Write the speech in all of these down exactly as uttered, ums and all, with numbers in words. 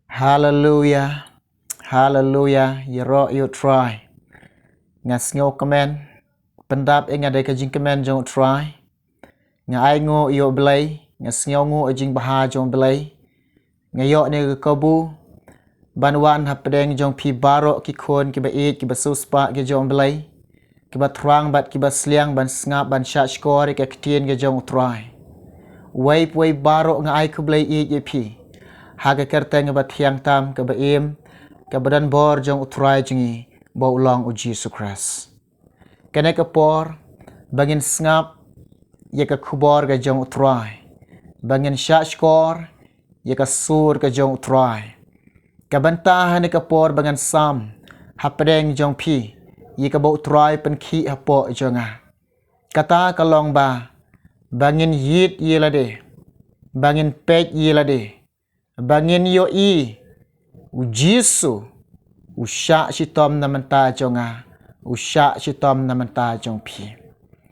Haleluya. Haleluya. Ïaroh ïa u Trai. Nga sngewkmen. Pyndap ïa nga da ka jingkmen jong u Trai. Nga ai nguh ïa u Blei. Nga sngew nguh ïa ka jingbha jong u Blei. Nga ïoh ïa ka kabu ban wan hapdeng jong phi baroh ki khun kiba ïeit kiba siewspah ki jong u Blei, kiba thrang bad kiba sliang ban sngap ban shahshkor ïa ka ktien ka jong u Trai. Uwei pa uwei baroh nga ai khublei ïeit ïa phi ha ka kyrteng kaba thiang tam kaba im kaba don bor jong u Trai jong ngi ba u long u Jisu Khrist. Kane ka por ba ngin sngap ïa ka khubor ka jong u Trai, ba ngin shahshkor ïa ka sur ka jong u Trai. Ka bynta ha kane ka por ba ngan sam hapdeng jong phi ïa kaba u Trai pynkhih hapoh jong nga. Kata ka long ba, ba ngin ïit ïa lade, ba ngin peit ïa lade, ba ngin ïohi u Jisu u shah shitom na bynta jong nga, u shah shitom na bynta jong phi,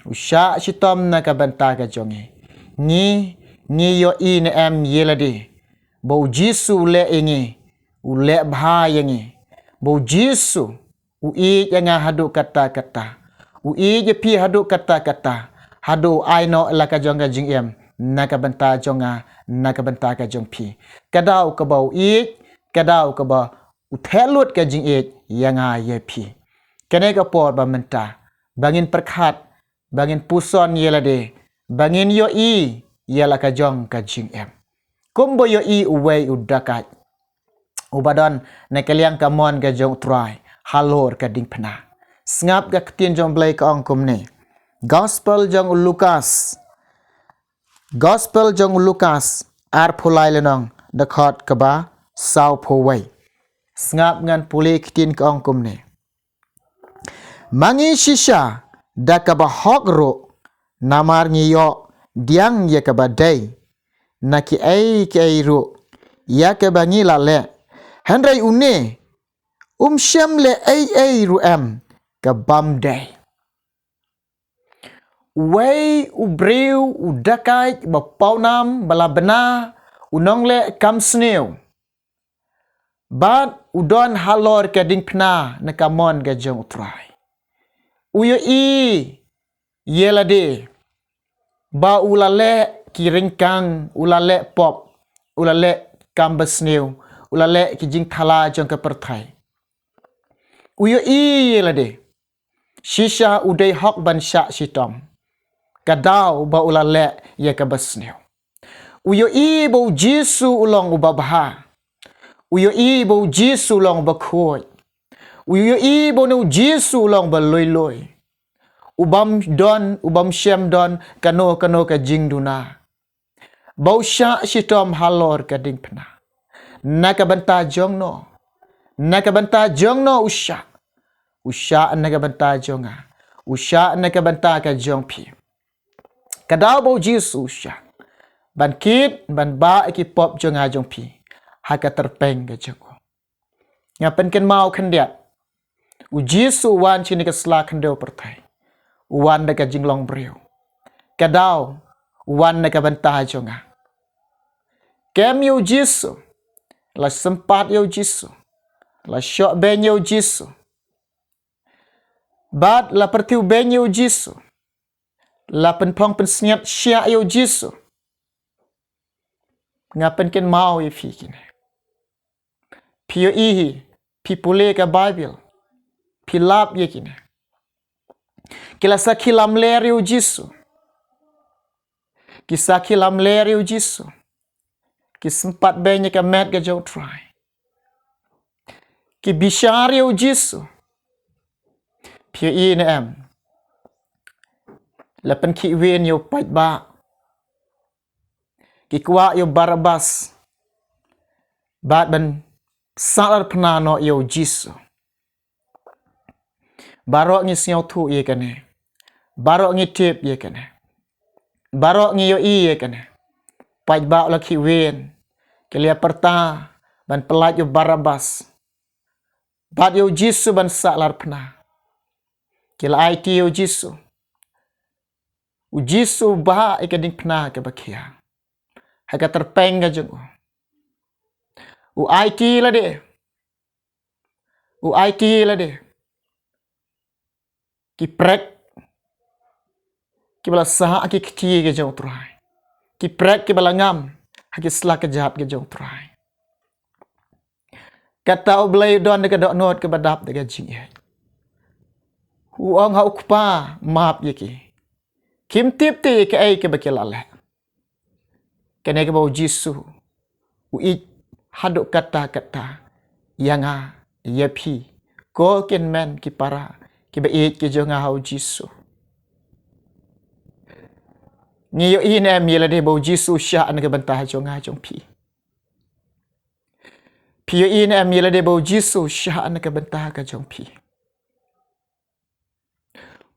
u shah shitom na ka bynta ka jong ngi. Ngi, ngi ïohi ne em ïa lade ba u Jisu u leh ïa ngi, u leh bha ïa ngi, ba u Jisu u ïeit ïa nga haduh katta katta, u ïeit ïa phi haduh katta katta, haduh u ai noh la ka jong ka jingim na ka bynta jong nga, na ka bynta ka jong phi. Ka daw kaba u ïeit, ka daw kaba u theh lut ka jingïeit ïa nga ïa phi. Kane ka por ba mynta ba ngin pyrkhat, ba ngin puson ïa lade, ba ngin ïohi ïa la ka jong ka jingim. Kumba ïohi uwei u dakait uba don na ka liang kamon ka jong u Trai halor ka diengphna. Sngap ka ktien jong u Blei ka ong kumne. Gospel jong u Lukas. Gospel jong u Lukas arphew lai lynnong, dkhot kaba sawphew wei. Sngap ngan pule ktien ka ong kumne. Ma ngi shisha da kaba hok ruh, namar ngi ïoh pdiang ïa kaba dei na kiei kiei ruh ïa kaba ngi la leh. Hynrei une um shym leh ei ei ruh em ka bym dei. Uwei u briew u dakait ba pawnam ba la bna u nongleh kam sniew. Bad u don halor ka diengphna na kamon ka jong u Trai. U ïohi ïa lade ba u la leh ki ryngkang, u la leh pop, u la leh kam basniew, u la leh ki jingthala jong ka pyrthei. U ïohi ïa lade. Shisha u dei hok ban shah shitom. Ka daw ba u la leh ïa kaba sniew. U ïohi ba u Jisu u long uba bha. U ïohi ba u Jisu u long uba khuid. U ïohi ba une u Jisu u long uba lui lui. U bym don, u bym shym don kano kano ka jingduna. Ba u shah shitom halor ka diengphna. Na ka bynta jong no. Na ka bynta jong no u shah. U shah na ka bynta jong nga. U shah na ka bynta ka jong phi. Ka daw ba u Jisu u shah ban kit ban bah ïa ki pop jong nga jong phi ha ka tyrpeng ka jong u. Nga pynkynmaw khyndiat. U Jisu u wan shane ka sla khyndew pyrthei. U wan da ka jinglong briew. Ka daw u wan na ka bynta jong nga. Kem ïa u Jisu. La sympat ïa u Jisu. La shoh beiñ ïa u Jisu. Bad la pyrthiw beiñ ïa u Jisu. La pynphong pynsngiat shiah ïa u Jisu. Nga pynkynmaw ïa phi kine. Phi ïohi hi, phi pule ka Baibl, phi lap ïa kine. Ki la sakhi lamler ïa u Jisu. Ki sakhi lamler ïa u Jisu. Ki sympat beiñ ïa ka met ka jong u Trai. Ki bishar ïa u Jisu. Phi ïohi ne em. La pynkhih win ïa u paidbah. Ki kwah ïa u Barabbas. Bad ban sahlad phna noh ïa u Jisu. Baroh ngi sngewthuh ïa kane. Baroh ngi tip ïa kane. Baroh ngi ïohi ïa kane. Paidbah u la khih win. Ki la pyrta ban pyllait ïa u Barabbas. Bad ïa u Jisu ban sahlad phna. Ki la aiti ïa u Jisu. U Jisu u bah ïa ka diengphna kaba khia. Ha ka tyrpeng ka jong u. U aiti lade. U aiti lade. Ki prek kiba la sah ha ki kti ki jong U Trai. Ki prek kiba la ngam ha ki sla kjat ki jong U Trai. Kata U Blei u don da ka dohnud kaba dap da ka jingïeit. U ong ha U Kpa, map ïa ki. Kim tip te ïa kaei kaba ki la leh. Kane kaba U Jisu u ïeit haduh katta katta ïa nga, ïa phi, ko ki hynmen ki para kiba ïeit ki jong nga ha U Jisu. Ngi ïohi ne em ïa lade ba U Jisu u shah na ka bynta jong nga jong phi? Phi ïohi ne em ïa lade ba U Jisu u shah na ka bynta ka jong phi?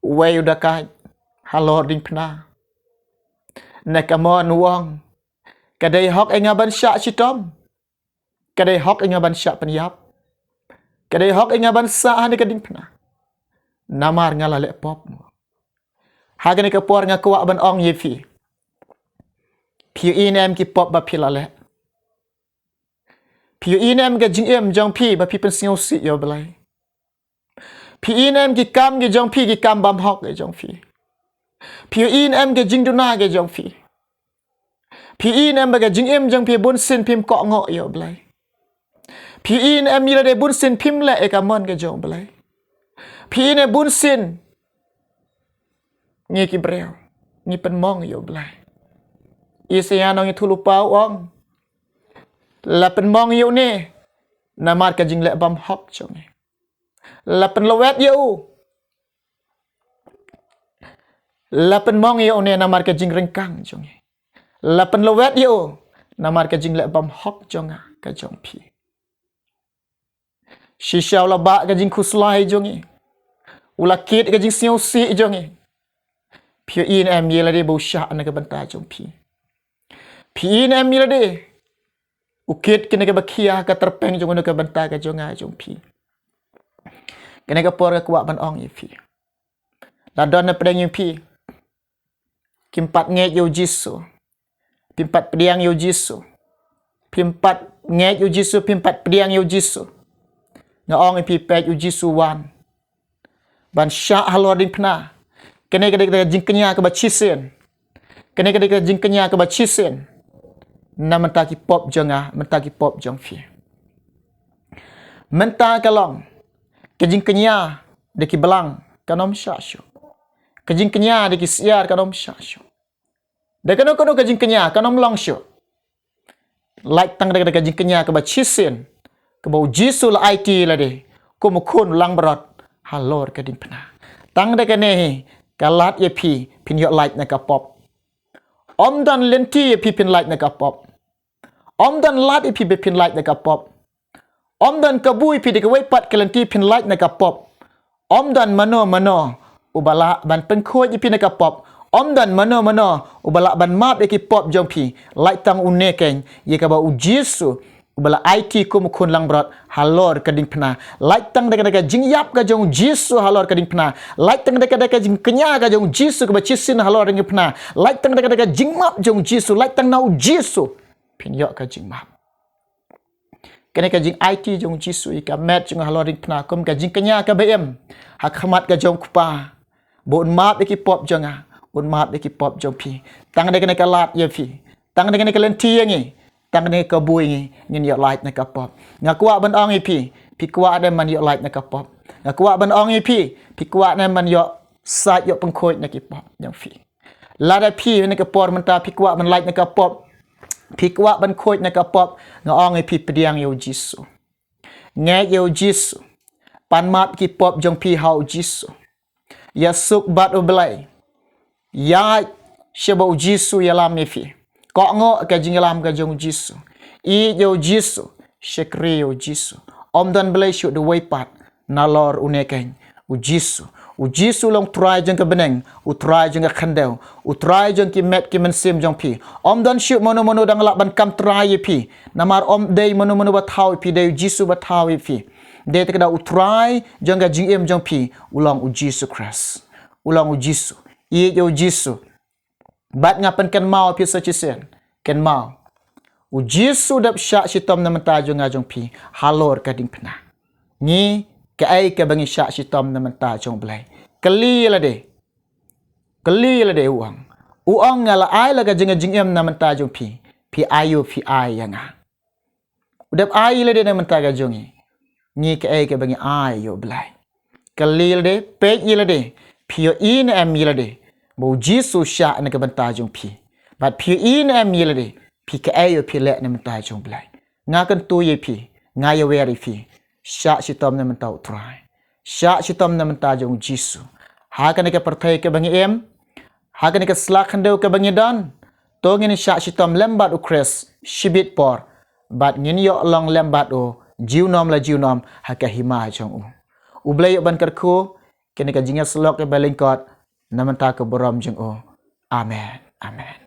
Uwei u dakait halor diengphna, na ka mon u ong, ka dei hok ïa nga ban shah shitom. Ka dei hok ïa nga ban shah pynïap. Ka dei hok ïa nga ban sah ha kane ka diengphna, namar nga la leh pop. Ha kane ka por nga kwah ban ong ïa phi, phi ïohi ne em ki pop ba phi la leh? Phi ïohi ne em ka jingim jong phi ba phi pynsngewsih ïa U Blei? Phi ïohi ne em ki kam ki jong phi, ki kam bymhok ki jong phi? Phi ïohi ne em ka jingduna ki jong phi? Phi ïohi ne em ba ka jingim jong phi bunsien phim kohnguh ïa U Blei? Phi ïohi ne em ïa lade bunsien phim leh ïa ka mon ka jong U Blei? Phi ïohi ne bunsien ngi ki briew ngi pynmong ïa U Blei? Isaiah nongïathuhlypa u ong, la pynmong ïa une namar ka jingleh bymhok jong ngi. La pynlwet ïa u, la pynmong ïa une namar ka jingryngkang jong ngi. La pynlwet ïa u namar ka jingleh bymhok jong nga ka jong phi. Shisha u la bah ka jingkhuslai jong ngi, u la kit ka jingsngewsih jong ngi. Phi ïohi ne em ïa lade ba u shah na ka bynta jong phi? Phi ïohi ne em ïa lade u kit kane kaba khia ha ka tyrpeng jong u na ka bynta ka jong nga jong phi? Kane ka por nga kwah ban ong ïa phi, la don na pdeng ïa phi kim pat ngeit ïa U Jisu, phim pat pdiang ïa U Jisu, phim pat ngeit ïa U Jisu, phim pat pdiang ïa U Jisu, nga ong ïa phi, peit, U Jisu u wan ban shah halor diengphna. Kane ka dei ka jingkñia kaba shisien. Kane ka dei ka jingkñia kaba shisien na mynta ki pop jong nga, mynta ki pop jong phi. Mynta ka long ka jingkñia da ki balang, kan ym shah shuh. Ka jingkñia da ki syiar, kan ym shah shuh. Da kano kano ka jingkñia, kan ym long shuh. Lait tang da ka jingkñia kaba shisien kaba U Jisu u la aiti ïa lade kum u khun langbrot halor ka diengphna. Tang da kane hi ka lad ïa phi phin ïoh lait na ka pop. Ym don lynti ïa phi phin lait na ka pop. Ym don lad ïa phi ba phin lait na ka pop. Ym don kabu ïa phi da kawei pat ka lynti phin lait na ka pop. Ym don mano mano uba lah ban pynkhuid ïa phi na ka pop. Ym don mano mano uba lah ban map ïa ki pop jong phi. Lait tang une keiñ, ïa kaba U Jisu uba la aiti kum u khun langbrot halor ka diengphna. Lait tang da ka, da ka jingïap ka jong U Jisu halor ka diengphna. Lait tang da ka, da ka jingkñia ka jong U Jisu kaba shisien halor ka diengphna. Lait tang da ka, da ka jingmap jong U Jisu. Lait tang na U Jisu phin ïoh ka jingmap. Kane ka jingaiti jong U Jisu ïa ka met jong nga halor diengphna kum ka jingkñia kaba im ha khmat ka jong U Kpa, ba un map ïa ki pop jong nga, un map ïa ki pop jong phi. Tang da kane ka lad ïa phi, tang da kane ka lynti ïa ngi, tang da kane ka kabu ïa ngi, ngin ïoh lait na ka pop. Nga kwah ban ong ïa phi, phi kwah ne em ban ïoh lait na ka pop? Nga kwah ban ong ïa phi, phi kwah ne em ban ïoh sait, ïoh pynkhuid na ki pop jong phi? Lada phi ha kane ka por mynta phi kwah ban lait na ka pop, phi kwah ban khuid na ka pop, nga ong ïa phi, pdiang ïa U Jisu. Ngeit ïa U Jisu. Pan map ki pop jong phi ha U Jisu. Ïasuk bad U Blei. Ïaid sha ba U Jisu u ïalam ïa phi. Kohnguh ka jingïalam ka jong U Jisu. Ïeit ïa U Jisu. Shakri ïa U Jisu. Ym don Blei shuh da uwei pat nalor une keiñ, U Jisu. U Jisu u long U Trai jong ka bneng, U Trai jong ka khyndew, U Trai jong ki met ki mynsiem jong phi. Ym don shuh mano mano dang lah ban kam trai ïa phi. Namar ym dei mano mano ba thaw ïa phi, dei U Jisu ba thaw ïa phi. Dei te ka da U Trai jong ka jingim jong phi u long U Jisu Khrist. U long U Jisu. Ïeit ïa U Jisu. Bad nga pynkynmaw ïa phi sa shisien. Kynmaw. U Jisu u dep shah shitom na bynta jong nga jong phi halor ka diengphna. Ngi, kaei kaba ngi shah shitom na bynta jong U Blei? Kylli ïa lade. Kylli ïa lade, u ong. U ong, nga la ai la ka jing, jingim na bynta jong phi. Phi ai ïa u, phi ai ïa nga. U dep ai ïa lade na bynta ka jong ngi. Ngi, kaei kaba ngi ai ïa U Blei? Kylli ïa lade, peit ïa lade. Phi ïohi ne em ïa lade ba U Jisu u shah na ka bynta jong phi? Bad phi ïohi ne em ïa lade, phi, kaei ba phi leh na bynta jong U Blei? Nga kyntu ïa phi, nga ïawer ïa phi, shah shitom na bynta U Trai. Shah shitom na bynta jong U Jisu. Ha kane ka pyrthei kaba ngi im, ha kane ka sla khyndew kaba ngi don, to ngin shah shitom lem bad U Khrist shibit por, bad ngin ïoh long lem bad u junom la junom ha ka hima jong u. U Blei u ban kyrkhu kane ka jingïasyllok kaba lyngkot, na bynta ka burom jong u. Amen. Amen.